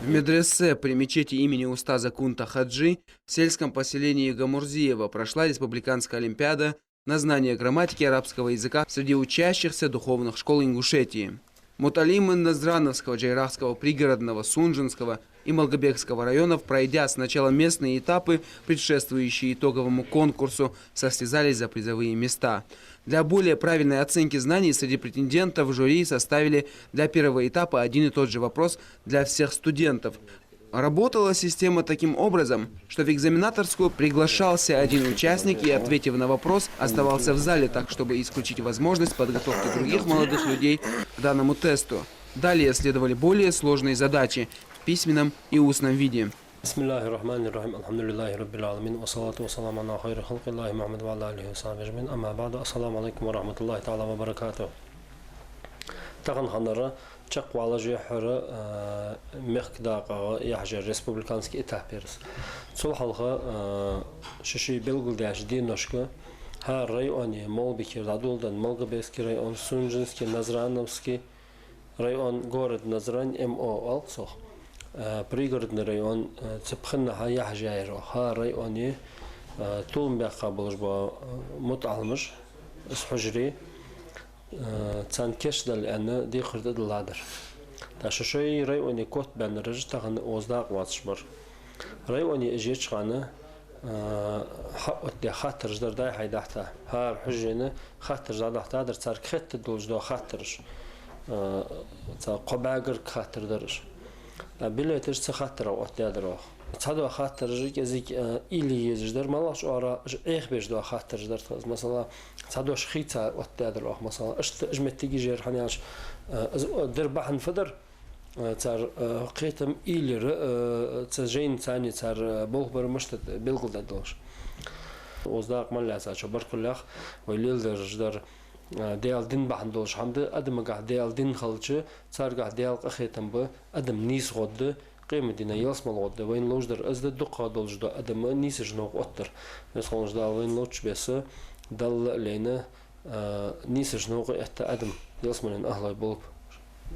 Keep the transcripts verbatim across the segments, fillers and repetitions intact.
В медресе при мечети имени устаза Кунта Хаджи в сельском поселении Гамурзиево прошла республиканская олимпиада на знание грамматики арабского языка среди учащихся духовных школ Ингушетии. Муталимы Назрановского, Джейрахского, Пригородного, Сунженского и Малгобекского районов, пройдя сначала местные этапы, предшествующие итоговому конкурсу, состязались за призовые места. Для более правильной оценки знаний среди претендентов жюри составили для первого этапа один и тот же вопрос для всех студентов. Работала система таким образом, что в экзаменаторскую приглашался один участник и, ответив на вопрос, оставался в зале так, чтобы исключить возможность подготовки других молодых людей к данному тесту. Далее следовали более сложные задачи в письменном и устном виде. بسم الله الرحمن الرحيم. الحمد لله رب العالمين. والصلاة والسلام على خير خلق الله محمد وعلى آله وصحبه أجمعين. أما بعد. السلام عليكم ورحمة الله تعالى وبركاته. Тахан ханара чакхвалаж яхьара, а, мехка дакъа яхьажар республикански этап яр из. Цул хьалха, а, ши-ши белгалдаьча деношка хӀара районе, Малгобекера дӀадоладенна Малгобекский район, Сунженский, Назрановский район, город Назрань, МО оал цох, а, Пригородный район, а, цу пхеннахьа яхьажаяр оаха хӀара районе, а, толам баьккха болаш ба, а, мутаӀаламаш, из хьужаре, а, царна кийчдаьлар аьнна, декхар тӀадилладар. ТӀаккха шоай районе котбаьннараш тахан укхаза дакъа лоацаш бар. Районе уж еча хана, а, хьаоттадаь хаттараш дар дӀа-хьа дахьийтар. ХӀара хьужарена хаттараш дӀадахьийтадар, царга хетта долаш дола хаттараш. А, цхьа кхо бӀаь гаргга хаттар дар уж. А билеташ цу хаттарах оттадаьдар оаха. Цхьадола хаттараш кӀезига, а, уйла е езаш дар, малагӀча оагӀорахьа уж Ӏехабеш дола хаттараш дар тха. Масала, цхьа дош хийца оттадаьдар оаха, масала. Иштта уж моттигаш яр, хӀана аьлча, а, из дер бахьан фу дар, а, цар, а, кхетам уйла яр, а, цу жайна царна цар, а, болх бар мишта да белгалдергдолаш. Укхаза дакъа мел лаьцача баркал лаьх, вай леладераш дар, а, Даьла дин бахьан долаш хӀама да, адамагахьа Даьла дин хилча, царгахьа Даьла къахетам ба, адам нийса гӀоргда, къематдийнахьа ялсмала гӀоргда. Вайна ловш дар из да, дукхагӀа долаш дола адам нийсача новкъа оттадар. Веза хиннача Дала вайна ловча беса, Далла а лайна, а, нийсача новкъа этта адам ялсмален ахӀлой болба.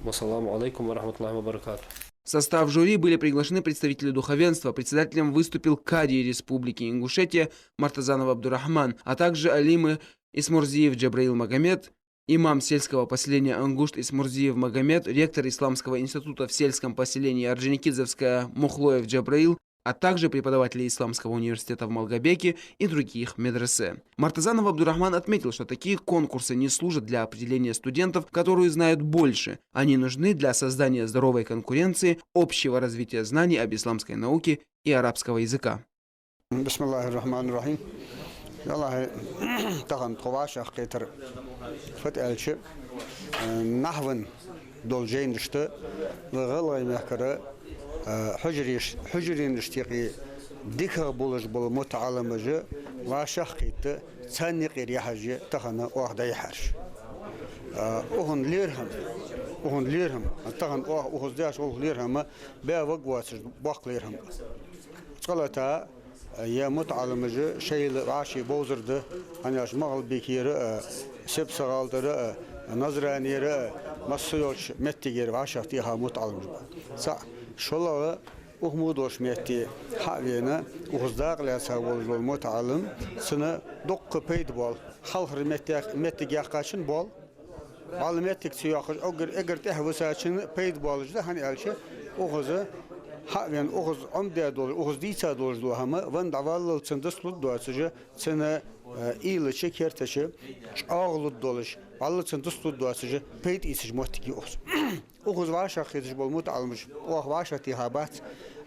Вассаламу Ӏалайкум ва рахьматуллахӀи ва баракатухӀ. В состав жюри были приглашены представители духовенства. Председателем выступил кади Республики Ингушетия Мартазанов Абдурахман, а также алимы Исмурзиев Джабраил Магомед, имам сельского поселения Ангушт Исмурзиев Магомед, ректор Исламского института в сельском поселении Орджоникидзевская Мухлоев Джабраил, а также преподаватели Исламского университета в Малгобеке и других медресе. Мартазанов Абдурахман отметил, что такие конкурсы не служат для определения студентов, которые знают больше. Они нужны для создания здоровой конкуренции, общего развития знаний об исламской науке и арабского языка. بسم الله الرحمن الرحيم. Валлахьи, тахан тхо вӀашагӀкхетар, фуд аьлча, э, нахьван дола жайнашта, вай ГӀалгӀай мехкара, э, хьужареш-, хьужаренашта юкъе дикагӀа болаш бола мутаӀаламаш вӀашагӀкхийтта, царна юкъера яхьаш я тахан оаха дӀаяхьараш. Э, укхун лерхӀам, укхун лерхӀам, тахан оаха укхаза деш вола лерхӀам, бе ваг воацаш боккха лерхӀам. Цкъа-латта, е мутаӀаламаш шоайла вӀаший бовзар да, хӀана аьлча МагӀалбикера а, СипсагӀалдара а, Назранера а, массайолча моттигера вӀашагӀтеха мутаӀаламаш ба. ЦаӀ, шоллагӀа, укх мо долча метте хьа а вена, укхаза дакъа лаьца волаш вола мутаӀалим, цунна дуккха пайда боал. Хьалхара меттех-, моттиг яьккхачунна боал. Валла моттиг ца йоаккхаш, эггара, эггара тӀехьа висачунна пайда боалаш да, хӀана аьлча, укхаза хьа а вена, укхаза Ӏомадаь долаш, укхаза дийца долаш дола хӀама, венна дӀаваллалца цунна дицлургдоацаш, цунна, э, уйлача, кертача чӀоагӀлургдолаш, валла цунна дицлургдоацаш, пайда ийцача моттиг я укхаза. Укхаза вӀашагӀкхеташ бола мутаӀаламаш оаха вӀашагӀтеха бац,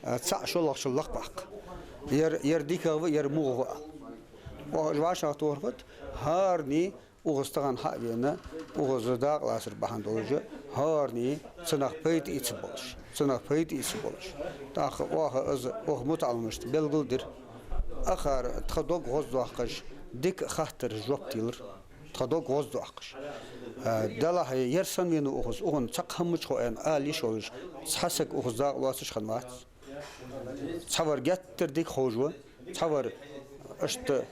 э, цаӀ шоллагӀчул лакхбаккха. Ер, ер дикагӀа ва, ер мугӀа ва. Оаха уж вӀашагӀтохар фуд, хӀаране укхаза тахан хьа а вена, укхаза дакъа лацар бахьан долаш, хӀаране цунах пайда ийца болаш, цунах пайда ийца болаш. ТӀаккха оаха из укх мутаӀаламашта белгалдир. Акхар тха дог гӀоздоаккхаш, дика хаттарашта жоп телар. Тха дог гӀоздоаккхаш. А, делахь ер санна венав укхаза, укхунна цхьаккха хӀама ма ца хов аьнна ала йиш йолаш, цхьа саг укхаза дакъа лоацаш хиннавац. Цхьавар геттара дика ховш ва, цхьавар иштта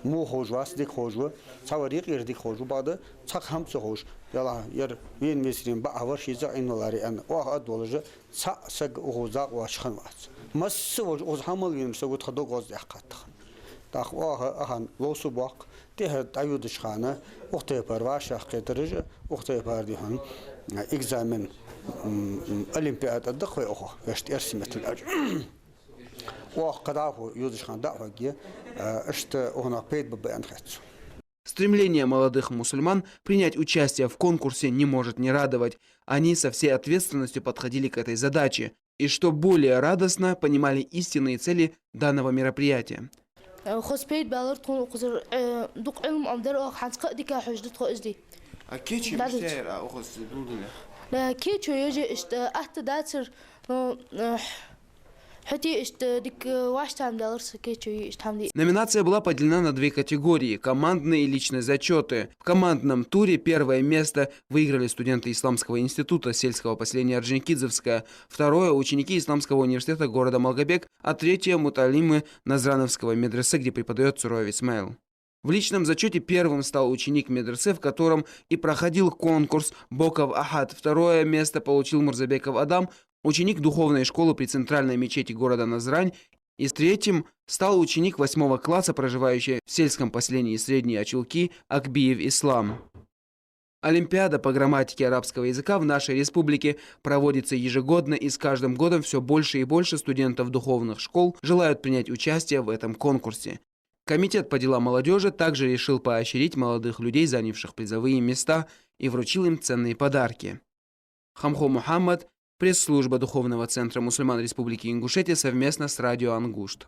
Во ховш вац, дика ховш ва, цхьавар юкъера дика ховш ва, бакъда цхьаккха хӀама ца ховш. Ялла, ер вена висарин бакъахьа вар шийца Ӏин валаре аьнна, оаха а долаш, цхьа саг укхаза дакъа воацаш хиннавац. Масса а волча укхаза хьа мел венавар саг ва тха дог гӀоздаьккхад тахан. ТӀаккха оаха ахьан ловца боаккх, тӀехьа дӀайодача хана, укх тайпара вӀашагӀкхетараш, укх тайпара дихьан, экзамен, м, м, олимпиада да-кх вай укхо, вешта эрсий меттала аьлча. Оаха кхы дӀахо йодача хана дӀа а хьогге, а, иштта укхунах пайда ба аьнна хет сона. Стремление молодых мусульман принять участие в конкурсе не может не радовать. Они со всей ответственностью подходили к этой задаче. И что более радостно, понимали истинные цели данного мероприятия. Э, хоза пайда баьлар тхона укхазара, э, дукха Ӏилма Ӏомадаьр оаха, хӀанз кхы а дика хьожадаьд тхо из ди. А кече мишта яр а укхаза дулдале? Э, кечо еш иштта атта дацар, но, э, хӀаьта иштта дика, э, вӀаштӀехьа даьлар са кечо еш иштта хӀама де. Номинация была поделена на две категории: командные и личные зачёты. В командном туре первое место выиграли студенты Исламского института сельского поселения Орджоникидзевское, второе — ученики Исламского университета города Малгобек, а третье — муталимы Назрановского медресе, где преподаёт Цуроев Исмаил. В личном зачёте первым стал ученик медресе, в котором и проходил конкурс, Боков Ахад. Второе место получил Мурзабеков Адам, ученик духовной школы при центральной мечети города Назрань. И третьим стал ученик восьмого класса, проживающий в сельском поселении Средние Очулки, Акбиев Ислам. Олимпиада по грамматике арабского языка в нашей республике проводится ежегодно, и с каждым годом всё больше и больше студентов духовных школ желают принять участие в этом конкурсе. Комитет по делам молодёжи также решил поощрить молодых людей, занявших призовые места, и вручил им ценные подарки. Хамхо Мухаммад, пресс-служба Духовного центра мусульман Республики Ингушетия совместно с радио «Ангушт».